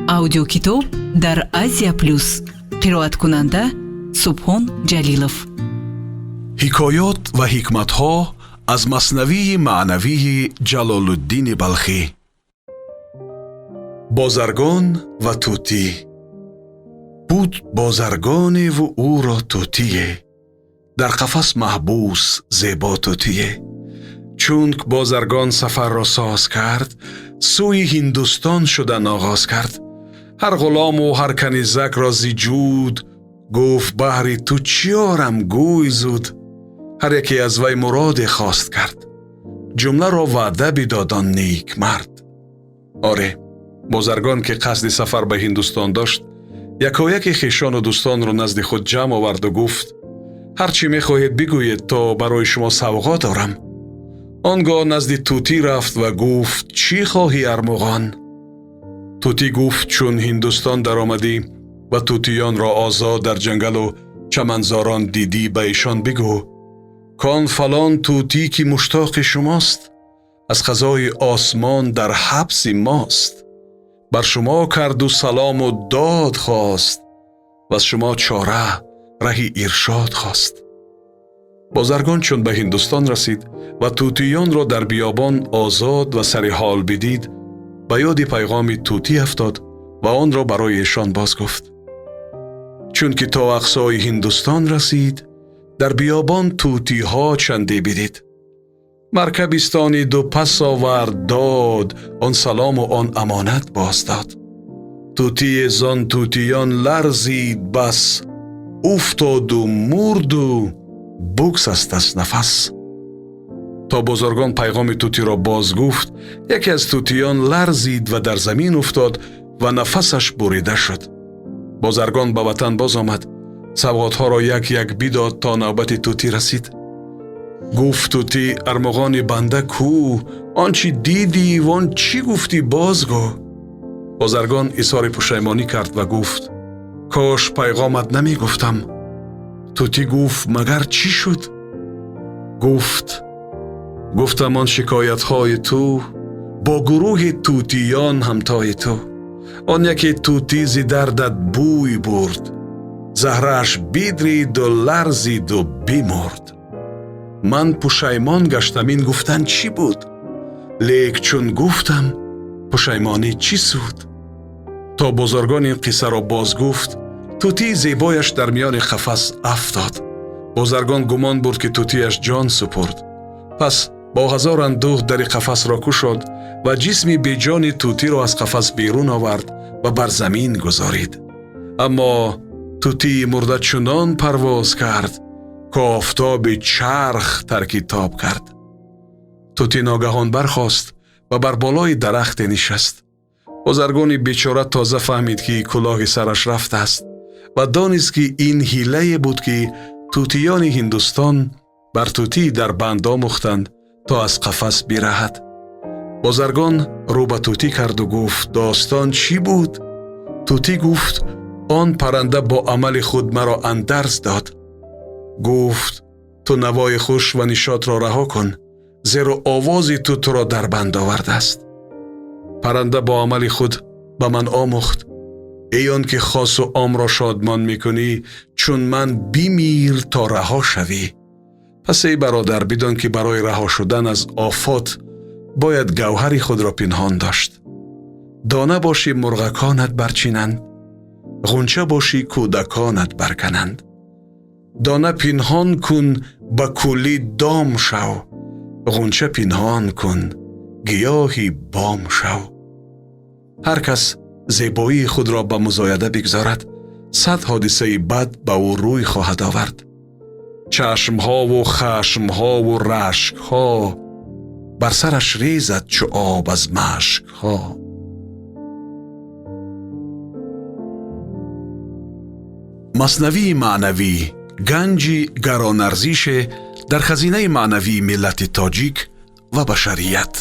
Аудиокитоб дар Азия Плюс. Қироаткунанда Субҳон Ҷалилов. Ҳикоёт ва ҳикматҳо аз Маснавии маънавии Ҷалолуддини Балхӣ. Бозаргон ва тӯтӣ. Буд бозаргоневу ӯро тӯтие, дар қафас маҳбус зебо тӯтие. Чунк бозаргон сафарро соз кард, сӯи Ҳиндустон шудан оғоз кард. Ҳар ғулому ҳар канизакро зи ҷуд гуфт: «Баҳри ту чӣ орам, гӯй зуд». Ҳар яке аз вай муроде хост кард, ҷумларо ваъда бидод он никмард. Оре, бозаргон, ки қасди сафар ба Ҳиндустон дошт, якояке хешону дӯстонро назди худ ҷамъ оварду гуфт: «Ҳар чӣ мехоҳед, бигӯед, то барои шумо савғо дорам». Он гоҳ назди тӯтӣ рафт ва гуфт: «Чӣ хоҳӣ, армуғон?» Тӯтӣ гуфт: «Чун Ҳиндустон даромадӣ ва тӯтиёнро озод дар ҷангалу чаманзорон дидӣ, ба эшон бигӯ, кон фалон тӯтӣ, ки муштоқи шумост, аз қазои осмон дар ҳабси мост, бар шумо карду салому дод хост ва аз шумо чора, раҳи иршод хост». Бозаргон чун ба Ҳиндустон расид ва тӯтиёнро дар биёбон озод ва сари ҳол бидид, ба ёди пайғоми тӯтӣ афтод ва онро барои эшон боз гуфт. Чунки то ақсои Ҳиндустон расид, дар биёбон тӯтиҳо чанде бидид. Маркаб истониду пас овард дод, он салому он амонат боз дод. Тӯтие зон тӯтиён ларзид бас, уфтоду мурду бугсаст аз нафас. То бозаргон пайғоми тӯтиро боз гуфт, яке аз тӯтиён ларзид ва дар замин уфтод ва нафасаш бурида шуд. Бозаргон ба ватан боз омад, савғотҳоро як як бидод, то навбати тӯтӣ расид. Гуфт тӯтӣ: «Армуғони банда кӯ? Он чӣ дидӣ, он чӣ гуфтӣ, бозгӯ». Бозаргон изҳори пушаймонӣ кард ва гуфт: «Кош пайғомат намегуфтам». Тӯтӣ гуфт: «Магар чӣ шуд?» Гуфт: «Гуфтам он шикоятҳои ту бо гурӯҳи тӯтиён ҳамтои ту. Он яке тӯтӣ зи дардат бӯй бурд, заҳрааш бидриду ларзиду бимурд. Ман пушаймон гаштам, ин гуфтан чӣ буд? Лек чун гуфтам, пушаймонӣ чӣ суд?» То бозаргон ин қиссаро боз гуфт, тӯтии зебояш дар миёни қафас афтод. Бозаргон гумон бурд, ки тӯтиаш ҷон супурд. Пас бо ҳазор андӯҳ дари қафасро кушод ва ҷисми беҷони тӯтиро аз қафас берун овард ва бар замин гузорид. Аммо тӯтии мурда чунон парвоз кард, ки офтоби чарх тарки тоб кард. Тӯтӣ ногаҳон бархост ва бар болои дарахте нишаст. Бозаргони бечора тоза фаҳмид, ки кулоҳи сараш рафтааст, ва донист, ки ин ҳилае буд, ки тӯтиёни Ҳиндустон бар тӯтии дар банд омӯхтанд, то аз қафас бираҳад. Бозаргон рӯ ба тӯтӣ карду гуфт: «Достон чӣ буд?» Тӯтӣ гуфт: «Он парранда бо амали худ маро андарз дод. Гуфт: ту навои хуш ва нишотро раҳо кун, зеро овози ту туро дар банд овардааст. Парранда бо амали худ ба ман омӯхт: эй он ки хосу омро шодмон мекунӣ, чун ман бимир, то раҳо шавӣ. Пас, эй бародар, бидон, ки барои раҳо шудан аз офот бояд гавҳари худро пинҳон дошт. Дона бошӣ, мурғаконат барчинанд, ғунча бошӣ, кӯдаконат баркананд. Дона пинҳон кун, ба куллӣ дом шав, ғунча пинҳон кун, гиёҳи бом шав. Ҳар кас зебоии худро ба музояда бигзорад, 100 ҳодисаи бад ба ӯ рӯй хоҳад овард. Чашмҳову хашмҳову рашкҳо бар сараш резад чу об аз машкҳо». Маснавии маънавӣ ганҷи гаронарзише дар хазинаи маънавии миллати тоҷик ва башарият.